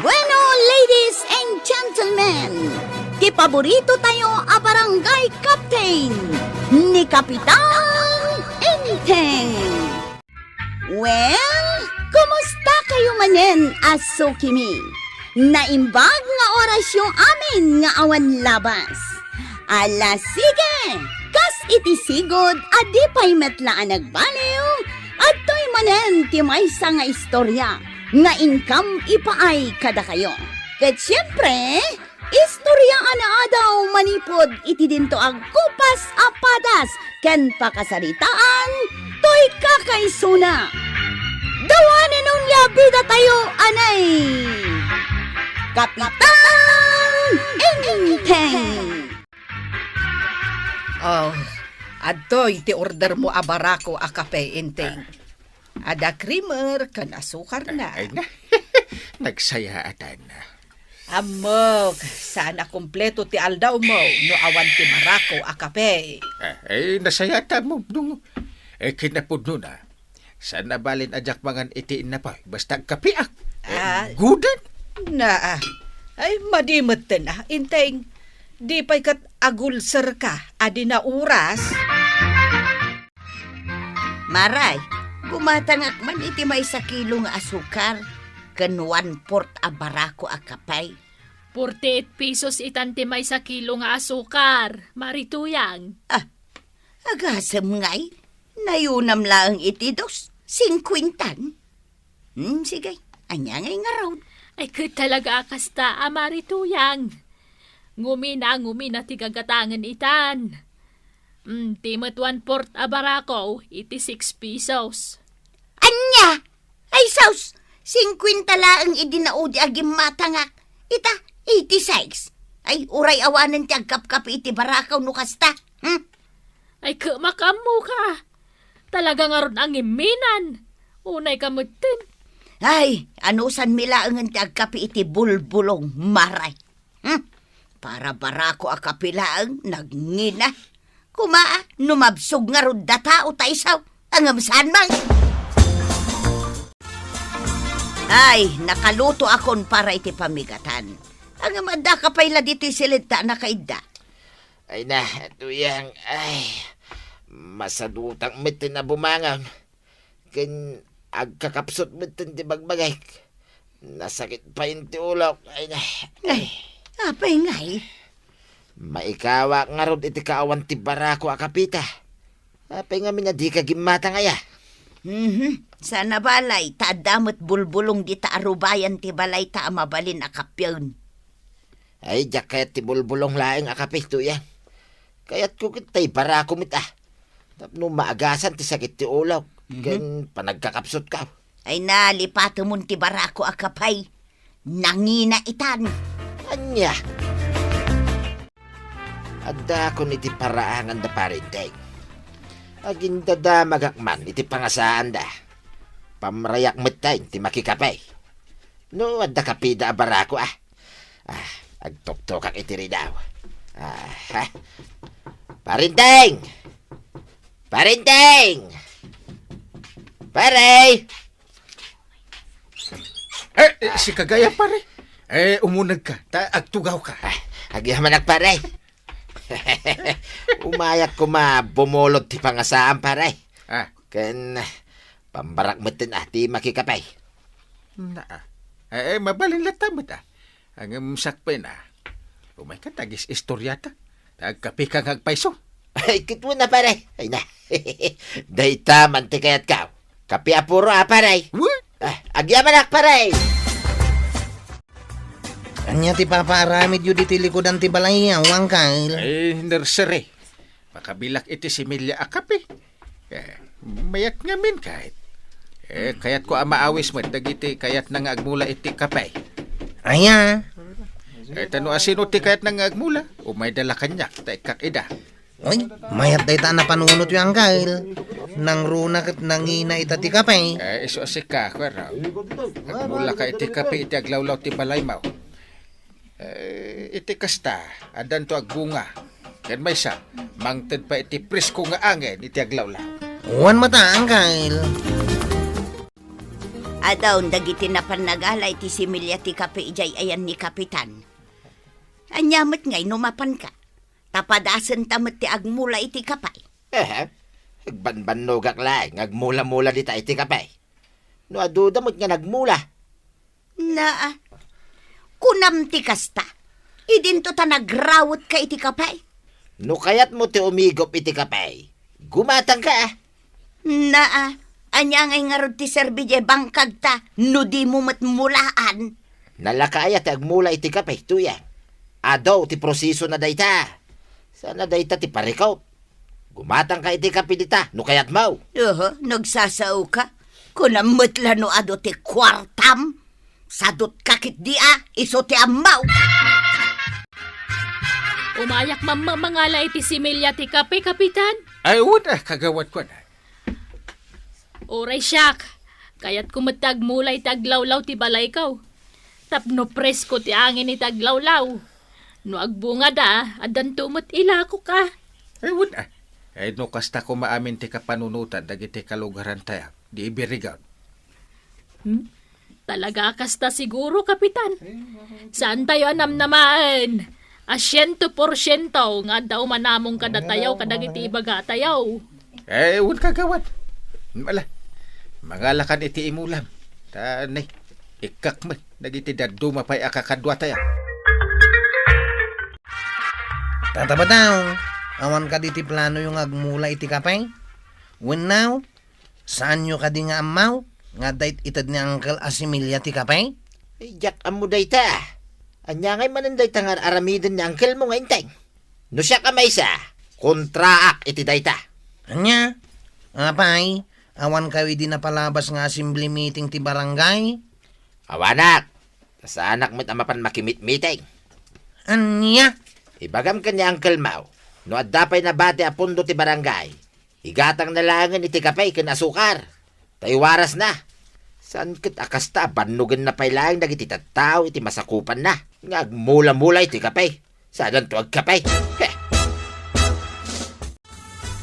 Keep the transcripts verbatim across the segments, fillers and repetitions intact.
Bueno, ladies and gentlemen, ti paborito tayo a barangay captain, ni Kapitan Enteng. Well, kumusta kayo manen a sukimi? Naimbag nga orasyo amin nga awan labas. Ala, sige! Kas iti sigud a di pay met la a nagbaliw, adtoy manen ti maysa nga istorya nga inkam ipaay kadakayo. Ket siempre, istorya a naadaw manipud iti dinto agkupas a padas ken pakasaritaan toy kakaisuna. Dawanen onia bidatayo, anay! Kapitan Enteng! Oh, adtoy ti order mo a barako a kape, Enteng. Adda creamer ken asukarna. Ay, na. Nagsayaatan. Ammok, saan a kompleto ti aldawmo no awan ti barako a kape. Ah, ay, nasayaatan mo, Dong. Eh, kinapudnona, saan a balin a diak mangan iti innapoy, basta agkapiak. Eh, Ah. guden. Na, ah. Ay, madi metten, ah, Enteng. Di pay ket agulserka, adi na oras. Maray, gumatangak man iti maysa kilo nga asukar ken one-fourth a barako a kape. Forty-eight pesos itan ti maysa kilo nga asukar, Mari Tuyang. Ah, agasem ngay, nayunam laeng iti dos, singkuentan. Hmm, sige, ania ngay ngarud? Ay, ket talaga a kasta a Mari Tuyang. Ngumina, ngumina ti gagatangen itan. Hmm, ti met one-fourth a barako iti six pesos. Ania? Ay, sus! Singkuenta laeng idi naudi a gimmatangak. Ita, eighty-six. Ay, uray awanen ti agkapkapi iti barako no kasta. Hmm? Ay, ket makaammoka. Talaga ngarud a ngimminan. Unayka metten. Ay, anusanmi laengen ti agkapi iti bulbulong, Maray. Hmm? Para barako a kape laeng, nagngina. Kuma, no mabsog ngarud a tao ta isu, ngem saan man. Ay, nakalutoakon para iti pamigatan. Ngem addaka pay la ditoy siled ta nakaidda. Ay na, Tuyang, ay, masadutak met ti nabumangam. Ken agkakapsut metten ti bagbagik. Nasakit pay ti ulok. Ay, na. Ay, apay ngay? Maikawak ngarud iti kaawan ti barako a kapita. Apay ngamin a dika gimmatang aya? Mhm. Saan a balay, ta adda met bulbulong dita a rubayan ti balayta a mabalin a kapian. Ay, diak kayat ti bulbulong laeng a kape, Tuyang. Kayatko ket tay barako met, ah. Tapno maagasan ti sakit ti ulok, Mhm. ken panagkakapsutka. Ay, nalipatemon ti barako a kape. Nangina itan. Ania? Addakon iti paraangan da Parinteng. Agindadamagak man iti pangasaanda. Pamrayak metten ti makikape. No adda kapida a barako, ah. Ah, agtuktokak iti ridaw. Ah, ha? Parinteng! Parinteng! Pare! Eh, eh, sika gayam, pare. Eh, umunegka, ta agtugawka. Ah, agyamanak, pare. Umayak koma bumulod ti pangasaam, pare. Ah. Ken, pambarak metten, ah, ti makikape. Naa. Eh, eh, mabalin latta met, ah. Ngem sakbay na. Umayka ta agis-istoriata. Ta agkapeka nga agpayso. Ay, kituen a, pare. Ay na. Dayta man ti kayatko. Kape a puro a, pare. What? Ah, agyamanak, pare. Ania ti papaaramidyo ditoy likudan ti balay, Uncle? Eh, nursery. Makabilak iti similya a kape. Eh, mayat ngamin kayat. Eh, kayatko a maawis met dagiti kayatna nga agmula iti kape. Aya? Eh, ta no asino ti kayatna nga agmula, umayda la kaniak, ta ikkak ida. Uy, mayat dayta a napanunotyo, Uncle. Nangruna ket nangina ita ti kape. Eh, isu a sika, kuwero. Agmulaka iti kape iti aglawlaw ti balaymo. Eh, iti kasta, addanto agbunga. Ken maysa, mangted pay iti presko nga angin iti aglawlaw. Wen met, Uncle. Adaon dagiti napan nagala iti similya ti kape idiay ayan ni Kapitan. Ania met ngay no mapanka? Ta padasenta met ti agmula iti kape. Ehe, agbanbannogak laeng nga agmula-mula dita iti kape. No aduda met nga nagmula. Naa, kunam ti kasta. Idinto ta nagrawetka iti kape. No kayatmo ti umigop iti kape, gumatangka. Naa, ania ngay ngarud ti serbi diay bangkagta no dimo met mulaan? Nalaka aya ti agmula iti kape, Tuyang? Adu ti prosesona dayta. Saan a dayta ti parikop. Gumatangka iti kape dita, no kayatmo. Oho, nagsasaoka. Kunam met la no adu ti kuartam. Sadutka ketdi a, isu ti ammo. Umayak mamma mangala iti similya ti kape, Kapitan. Ay, wen a, kagawad ko na. Uray siak, kayatko met ti agmula iti aglawlaw ti balayko. Tapno presko ti angin iti aglawlaw. No agbungada, addanto met ilakok a. Ay, wen a. Ay, no kasta koma amin ti kapanunotan dagiti kalugarantayo, di ibirigat. Hmm? Talaga kasta siguro, Kapitan. Saantayo a namnamaen a siento porsiento nga adda umanamong kadatayo kadagiti ibagatayo. Eh, wen kagawad. Ala, mangalakan iti imulam. Ta, ne, ikkak met dagiti dadduma pay a kakaduatayo. Tata Badong, awan kadi ti planoyo nga agmula iti kape? Wenno, saanyo kadi nga ammo nga adda it-ited ni Uncle a similya ti kape? Ay, diak ammo dayta. Ania ngay manen dayta nga ar-aramiden ni uncle mo nga Enteng? No siak a maysa, kontraak iti dayta. Ania? Apay, awankayo idi napalabas nga assembly meeting ti barangay? Awanak. Ta saanak met a mapan makimitmiting. Ania? Ibagam ken ni uncle mo, no adda pay nabati a pondo ti barangay, igatangna laengen iti kape ken asukar. Ta iwarasna. Saan ket a kasta a bannogenna pay laeng dagiti tattao iti masakupanna nga agmula-mula iti kape. Saanto agkape. Heh.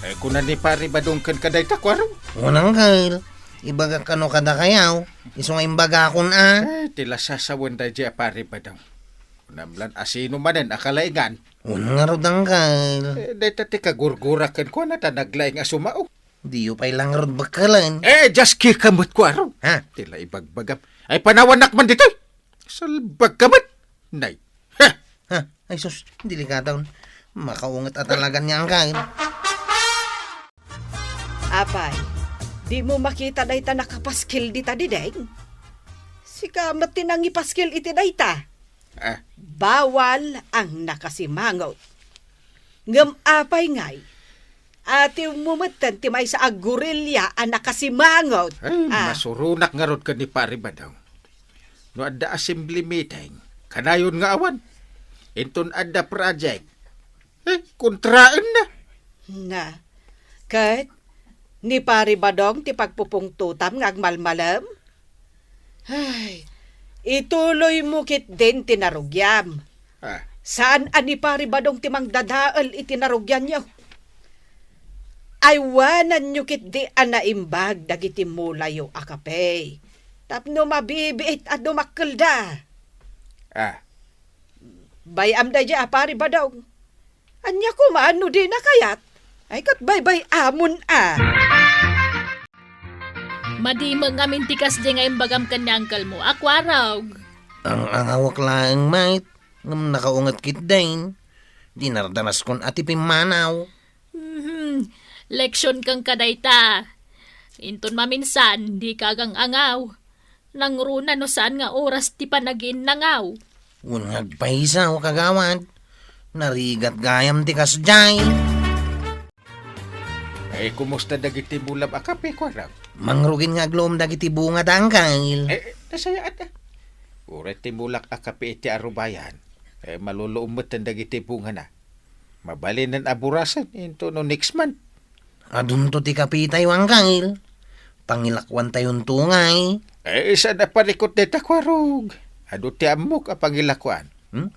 Eh, kuna ni Pari Badong kenka dayta, Kuarog? Wen, Uncle. Ibagak kano kadakayo, isu nga imbagakon a. Eh, ti la sasawen daydiay a Pari Badong. Kunam lan a sino manen a kalaingan. Wen ngarud, Uncle. Eh, dayta ti kagurgura kenkuana ta naglaing a sumao. Diyo pay la ngarud bekkelen. Eh, just kika met, Kuarog. Ha? Ti la ibagbagam. Ay, panawannak man ditoy. Salbagka met. Nay. Ha? Ha? Ay sus, delikado. Makaunget a talaga ni Uncle. Apay, dimo makita dayta nakapaskil dita, Diding? Sika met ti nangipaskil iti dayta. Ah. Bawal ang nakasimangot. Ngem apay ngay, atiwmo metten ti maysa a gurilya a nakasimangot. Ay, ah, masuronak ngarud ken ni Pari Badong. No adda assembly meeting, kanayon nga awan. Inton adda project, eh, kontraenna. Na, ket ni Pari Badong ti pagpupungtotam nga agmalmalem? Ay, ituloymo ketdin ti narugiam. Ah. Saan a ni Pari Badong ti mangdadael iti narugianyo. Aywananyo ketdi a naimbag dagiti mulayo a kape tapno mabibiit a dumakkelda. Ah. Bay-am daydiay a Pari Badong. Ania koma no dina kayat? Ay, ket baybay-amon a. Madi met ngamin ti kasdiay nga imbagam ken ni uncle mo a Kuarog. Ang-angawak laeng met, ngem nakaunget ketdin. Dinardaraskon a ti pimmanaw. Mhm. Leksion kenka dayta. Inton maminsan, dika agang-angaw. Nangruna no saan nga oras ti panagiinnangaw. Wen nga agpayso, kagawad. Narigat gayam ti kasdiay. Ay, kumusta dagiti mulam a kape, Kuarog? Mangrugin nga agluom dagiti bungada, Uncle. Eh, nasayaat, ah. Uray ti mulak a kape iti arubayan, eh, maluluom metten dagiti bungana. Mabalinen a burasen into no next month. Adunto ti kapitayo, Uncle. Pangilakuantayonto ngay. Eh, saan a parikut dayta, Kuarog? Adu ti ammok a pangilakuan. Hmm?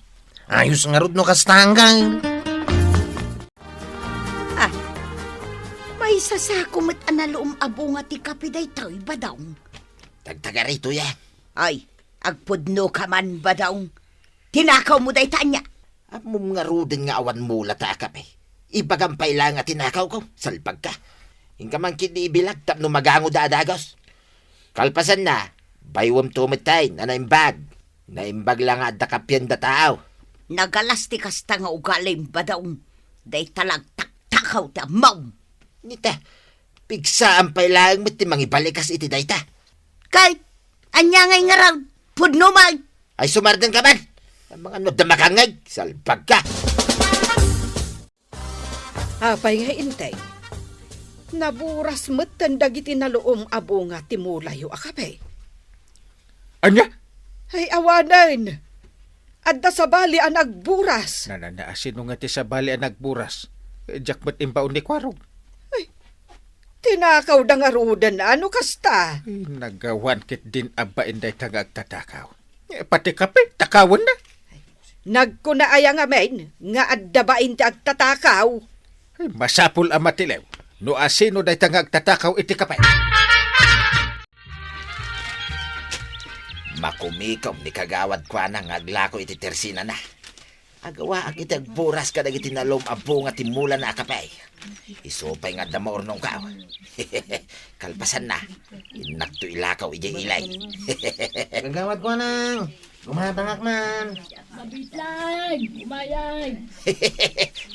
Ayos ngarud no kasta, Uncle. Ah, maisasako met a naluom a bunga ti kape daytoy, Badong. Tagtagari, Tuyang. Ay, agpudno ka man, Badong. Tinakawmo dayta ania? Ammom ngaruden nga awan mula ta a kape. Ibagam pay laeng a tinakawko, salbag ka. Inka man ketdi ibilag tapno magangoda a dagus. Kalpasanna, baywem to met tay a naimbag. Naimbag la nga adda kapienda tao. Nagalas ti kasta nga ugalim, Badong. Dayta la agtaktakaw ti ammom. Nita, pigsaan pay laeng met ti mangibalikas iti dayta. Kay, ania ngay ngarud? Pudno man. Ay, sumardeng ka man. Amangan no adda makangngeg, salbag ka. Apay nga intay? Naburas metten dagiti naluom a bunga ti mulayo a kape. Ania? Ay, awanen. Adda sabali a nagburas. Nanana, sino nga ti sabali a nagburas? Diak met imbaon ni Kuarog. Ay, tinakawda ngaruden, ano kasta? Ay, nagawan ketdin a bain dayta nga agtatakaw. Eh, pati kape, takawenna. Nagkuna aya ngamin nga adda bain ti agtatakaw? Ay, masapul a matiliw no asino dayta nga agtatakaw iti kape. Makumikom ni Kagawad Kuanang nga aglako iti tersinana. Agawaak iti agburas kadagiti naluom a bunga ti mulana a kape. Isu pay nga adda maurnongkaw. Kalpasanna, innakto ilakaw idiay ilay. Kagawad Kuanang, gumatangak man. Mabitan, umayay.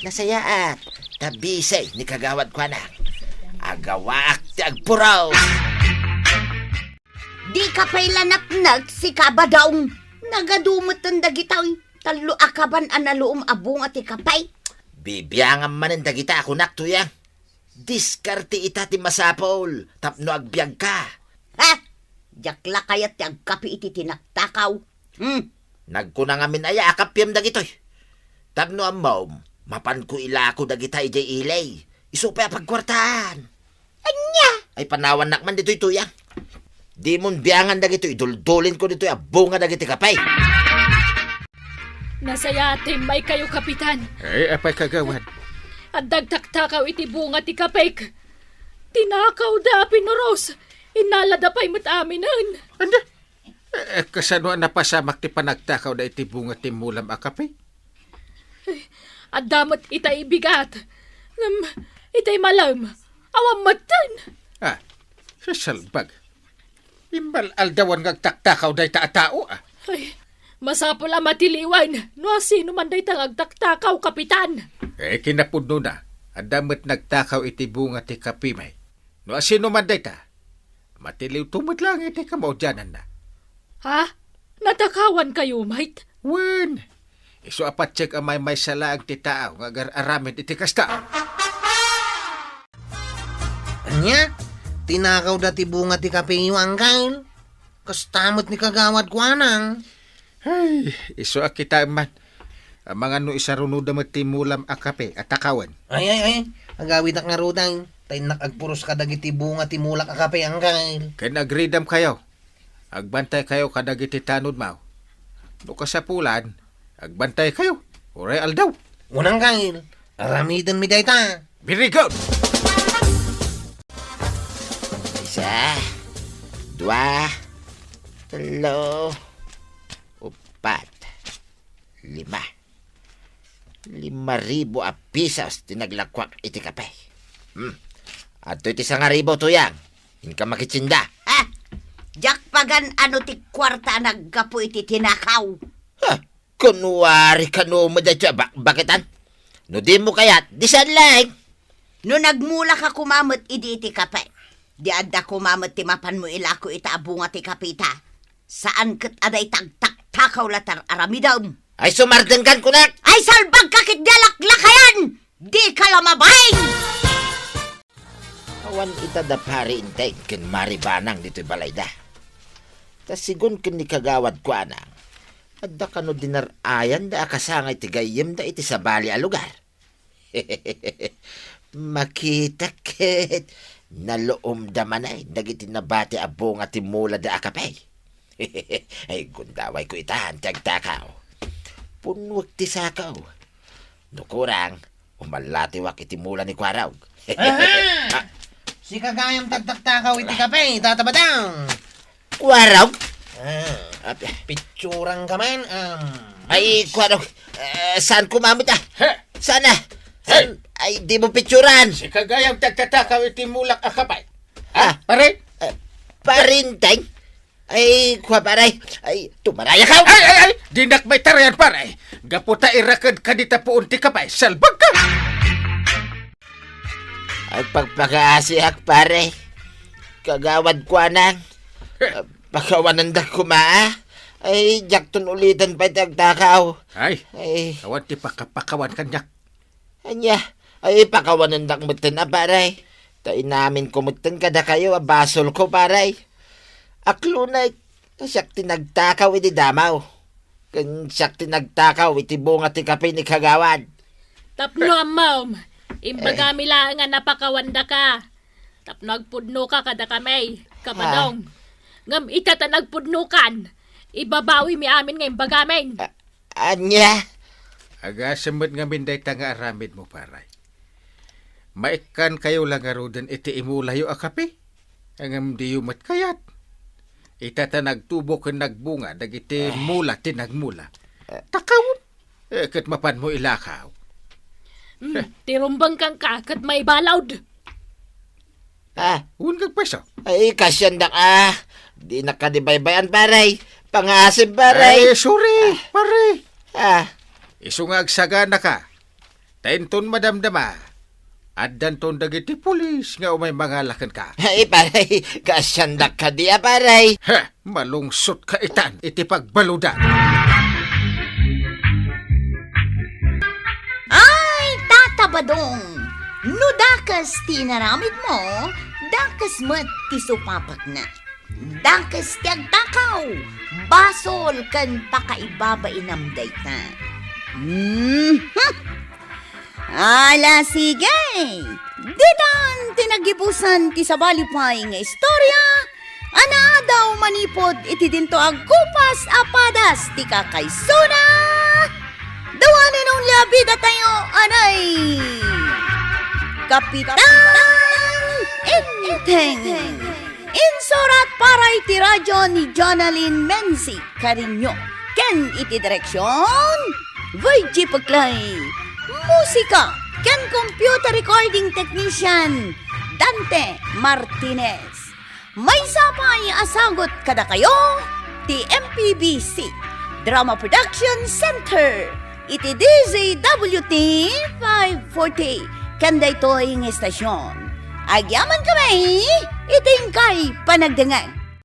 Nasayaat, ta bisay ni Kagawad Kuanang. Agawaak ti agburos. Dika pay la napnek, sika, Badong. Nagadu metten dagitoy. Tallo a kaban a naluom a bunga ti kape. Bibiangam manen dagita a kunak, Tuyang. Diskarte ita ti masapul tapno agbiagka. Ha? Diak la kayat ti agkape iti tinaktakaw. Hmm. Nagkuna ngamin aya a kapiem dagitoy. Tapno ammom, mapanko ilako dagita idiay ilay. Isu pay a pagkuartaan. Ania? Ay, panawannak man ditoy, Tuyang. Dimon biangan dagitoy, iduldulinko ditoy a bunga dagiti kape. Nasayaatim, maykayo, Kapitan. Ay, apay, Kagawad? Adda agtaktakaw iti bunga ti kapek. Tinakawda a pinuros. Innalada pay met aminen. Anda? Eh, kasano a napasamak ti panagtakawda iti bunga ti mulam a kape? Adda met itay bigat. Ngem itay malem, awan metten. Ah, sasalbag. Imbal-aldawan nga agtaktakawda ita a tao, ah. Ay, masapul a matiliwan no asino man dayta nga agtaktakaw, Kapitan. Eh, kinapudnona, adda met nagtakaw iti bunga ti kape, may. No asino man dayta, matiliwto met laeng iti kamaudiananna. Ha? Natakawankayo met? Wen, isu a patiek a maymaysa laeng ti tao nga agar-aramid iti kasta. Ania? Tinakawda ti bunga ti kapeyo, Angkel? Kasta met ni Kagawad Kuanang. Ay, isu a kitaem man. Amangan no isarunoda met ti mulam a kape a takawen. Ay, ay, ay. Agawidak ngarud, ay. Ta innak agpuros kadagiti bunga ti mulak a kape, Angkel. Ken agridamkayo. Agbantaykayo kadagiti tanodmo. No kasapulan, agbantaykayo. Uray aldaw. Wen, Angkel. Aramidenmi dayta. Very good. Isa, dua, tello, upat, lima. Lima ribu a pisos ti naglakuak iti kape. Hmm. Adtoy ti sangaribu, Tuyang. Inka makitsinda. Ha? Diak pagan-ano ti kuarta a naggapu iti tinakaw. Ha? Kunwari kano met daytoy a bakbaketan? No dimo kayat, di saan laeng. No nagmulaka koma met idi iti kape, di adda koma met ti mapanmo ilako ita a bunga ti kapeta. Saan ket a dayta agtaktakaw la ti ar-aramidem. Ay, sumardengkan kunak! Ay, salbagka ketdi a laklakayan! Dika la mabain! Awan ita da Pari Enteng ken Mari Banang ditoy balayda. Ta sigun ken ni Kagawad Kuanang, adda kano dinar-ayanda a kasangay ti gayyemda iti sabali a lugar. Makita ket naluomda manen dagiti nabati a bunga ti mulada a kape. Ay, gundawayko itan ti agtakaw. Punnuek ti sakaw. No kurang, umallatiwak iti mula ni Kuarog. Aha! Ah. Sika gayam ti agtaktakaw iti kape, Tata Badang. Kuarog? Ah, Ap- pitsurang ka man, um, Ay, kuarog. Eh, saan ko mamita? He! Sana? Hey! Saan? Ay, di mo pitsuran. Si kagayam ti agtatakaw iti mulak a kapay. Ha, Ah. pare? Eh, parinteng? Ay, kua, pare. Ay, tumaraya ka. Ay, ay, ay! Dinak maitarayan, pare. Gapu ta iraked ka dita puon ti kapay, salbag ka! Agpagpakaasiak, pare. Kagawad ko, anang. Pakawanandak koma, ah. Ay, diakton ulitan pay ti agtakaw. Ay, Ay. Awan ti pakapakawan kaniak. Ania, ay, pakawanandak metten a, pare. Ta inamin ko metten kadakayo a basol ko, pare. Aklunay, siak ti nagtakaw iti damaw. Ken siak ti nagtakaw iti bunga ti kape ni kagawad. Tapno ammom, imbagami laeng a napakawandaka. Tapno agpudnoka kadakami, kapadong. Ngem ita ta nagpudnokan, ibabawimi amin nga imbagamin. A-, ania? Agasem met ngamin dayta nga aramidmo, pare. Maikkankayo la ngaruden iti imulayo a kape? Ngem diyo met kayat. Ita ta nagtubo ken nagbunga dagiti Ah. mula ti nagmula. Ah. Takawon. Eh, ket mapanmo ilakaw. Hmm, ti rumbeng kenka ket maibalawd. Ah. Wen kagpayso. Ay, kasiandak, ah. Dinak kadi baybay-an, pare. Pangasim, pare. Ay, sorry, Ah. pare. Ah. Isu nga agsaganaka. Ta inton madamdama, addanton dagiti pulis nga umay mangala kenka. Ay, pare, kasiandak kadi a, pare. He, malungsotka itan iti pagbaludan. Ay, Tata Badong, no dakes ti inaramidmo, dakes met ti supapakna. Dakes ti agtakaw, basol ken pakaibabainam dayta. Mhm. Ala, sige! Ditan ti naggibusan ti sabali pay nga istorya a naadaw manipud iti dinto agkupas a padas ti kakaysona. The one and only a bidatayo, anay, Kapitan Enteng. Insurat para iti radyo ni Jonalyn Menzi Cariño ken iti direksion, Virgie Peclay. Musika ken computer recording technician, Dante Martinez. Maysa pay a sagut kadakayo ti M P B C Drama Production Center iti D Z W T five forty ken daytoy nga estasion. Agyamankami iti inkay panagdengngeg.